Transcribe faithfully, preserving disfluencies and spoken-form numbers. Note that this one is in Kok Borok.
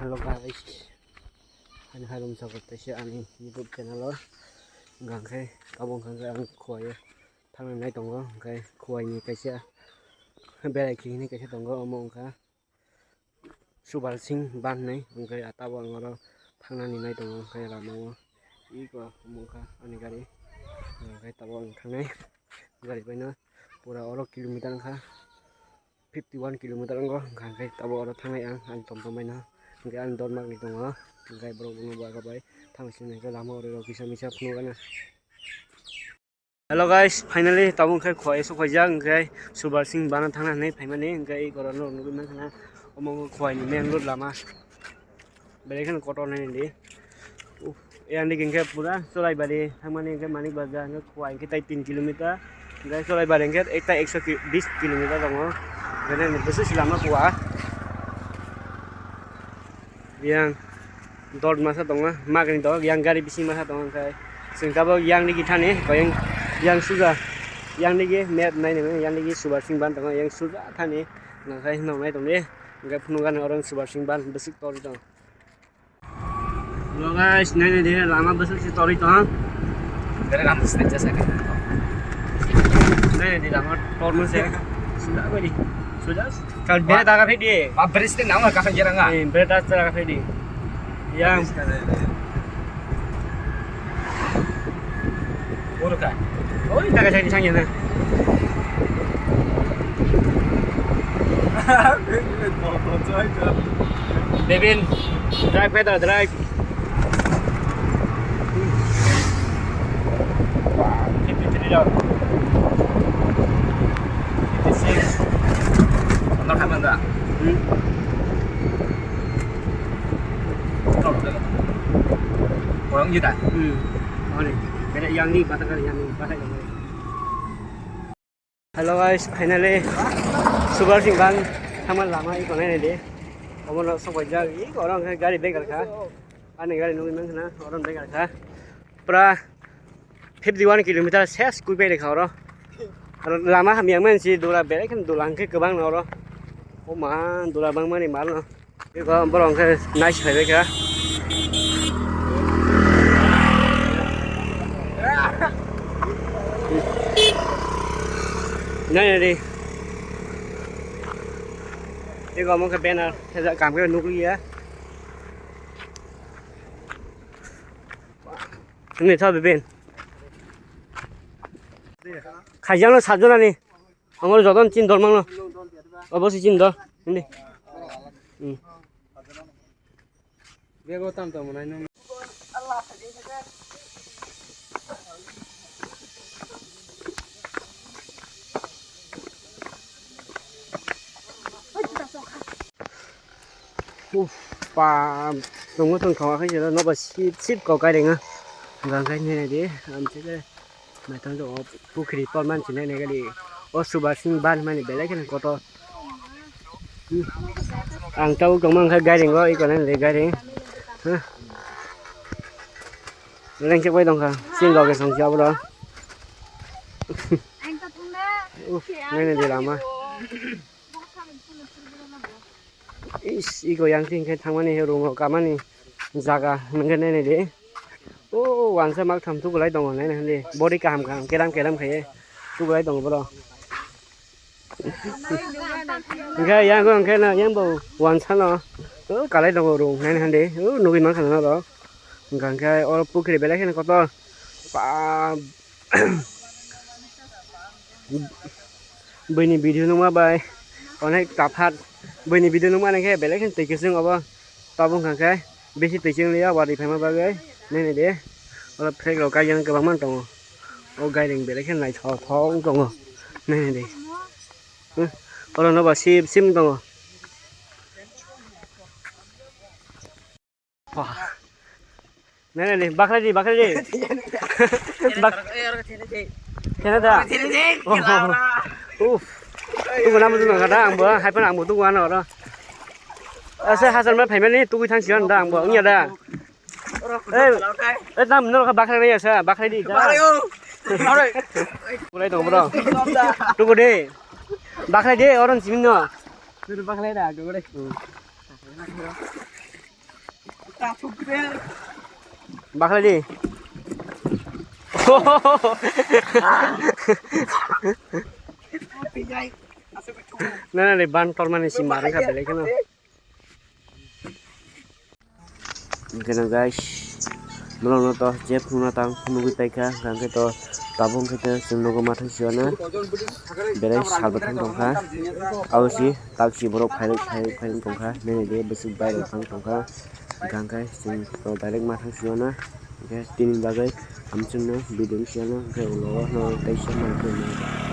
Hello guys, ani hai rum sago teisa ani YouTube channel o. Hwnkha khe tabuk hwnkha khe ang Khowai o thangna nai tongo, hwnkhe Khowai ni kaisa berai khe hinwi kaisa tongo, omo wngkha Subar Singh Bandh hinwi, hwnkhe tabuk ang oro thangnani nai tongo, hwnkhe lama o iko omo wngkha ani gari, hwnkhe tabuk ang thangnai gari bai no pura oro kilometer wngkha. Fifty one kilometer wngo, hwnkha hwnkhe tabuk oro thangnai ang, ani tom tom baino. Hwnkhe ani dor magni tongo, hwnkhe borok bono bo aga bai thang sini hwnkhe lama oro rok kisa misa phunukgana. Hello guys, finally tabuk hwnkhe Khowai o sokphaijak, hwnkhe Subar Singh Bandh o thangna hinwi phaimani, hwnkhe eko rok nugwi mankha na, omo wngkha Khowai ni main road lama. Belai kheno kotor nai di. Uff, yang digi hwnkhe pura Cholaibari thangmani hwnkhe Manik Bazar hwnkhe Khowai hwnkhe tai tin kilometer. Hwnkhe Cholaibari hwnkhe ekta ekso ki-, bis kilometer tongo. Belai no bwswk se lama kuwa. Yang dot masa tongo, magni dok, yang gari bising masa tongo hwnkhe. Chwng tabuk yang digi thani, yang, yang suja, yang digi map nai nai, yang digi Subar Singh Bandh tongo, yang suja thani. Nangkhe hinwi nai tongdi. Hwnkhe phunukgani oro Subar Singh Bandh bwswk torwi tong. Hello guys, nai nai di lama bwswk se torwi tong. Bere ram stage jasa ke. Nai nai di lama torno se. Sudah kau di. Sudah. Kal bere daga phe di. Ba bere stage nama kaka jerang ah. Eh, bere daga phe di. Yang. Oro ka? Oi, taga chani chani na. Bebin, drive khe da, drive. Fifty three da. Fifty six. Ano kha mangga? Hmm. Orang juta. Hmm. Ani, beda yang ni batang kali yang ni batang kali. Hello guys, finally Subar Singh Bandh thangma lama iko nai nai de. Omo no sok bai jak, iko orang khe gari begar kha. Ani gari nugwi mankha na, orang begar kha. Pura fifty one kilometer ses kui pai kha oro. Oro lama hamya man si dura bere khan dula hwnkhe kwbang no oro. O ma dula bang mani mal no. Iko borok hwnkhe nice phaibai kha. Nai nai di. Iko omo khe banner, khe ja kam khe nukliya. Wngni tha bebin. Khaijano sajona ni. Amor joton chin dol mangno. Obo si chin dol. Hindi. Hmm. Bego tam tam nai nung. Uff, pa, tongo tong thawa khai jero, noba sip sip kok kai renga. Gang kai nene de, am chike. Naithok tongo, pukhri tolman chini nai gari. O Subar Singh Bandh mani belai kheno kotor. Hmm. Ang tabuk tongma wngkha gairing o, iko nai le gairing. Huh. Lengchek bai tongkha, sing rok song si abro. Uff, nai nai di lama. Is, iko yang tin khe thangmani he room o kamani jaga hwnkhai nai nai di. O wansa mak tham tukulai tongo nai nai di. Body kaham kaham keram keram khai tukulai tongo boro. Hwnkhe yang hwnkhe na yang bo wansa no. O kalai tongo room nai nai di. O nugwi mankha na ro. Hwnkhe o pukhri belai kheno kotor. Pa Buini video nukma bai onek tafat. Buini video nukma nai khe belai khe twi kwchwng obo. Tabuk hwnkha khe bisi twi chwng liya wari phaima bagwi nini de. Oro flag rok kaijak kwbangma tongo. O gairing belai khe naithok thok wng tongo nini de. Hmm, oro nobo sip sim tongo. Wah. Nene ni, bakrai di, bakrai di. Bak-, Thene da. Uff. Tugu namu tugu kada, ang bo, hai pun ang bo tugu ano oro. Asa hasan ma phaimani, tugu thang siyan da, ang bo, nya da. Eh, eh, nam, no, bakrai di, asa, bakrai di, da. Bakrai o. Bakrai. Bakrai dong, bro. Tugu de. Bakrai de, oron simin no. Tugu bakrai da, tugu de. Hmm. Bakhlai di. Nana le ban tormani si marang kha belai kheno. Hingke no guys, bolongno to je phunukna tang phunugwi paikha, hingke to tabuk hingke to chwng nogo mathang siyana belai sal bwthang tongkha. Abo si tak si borok phailuk phailuk phailuk tongkha, nini de bwswk bai rok phang tongkha, hingke chwng to direct mathang siyana, hingke tini bagwi hamchwngno video siyana, hingke ulo no teisa manthokno.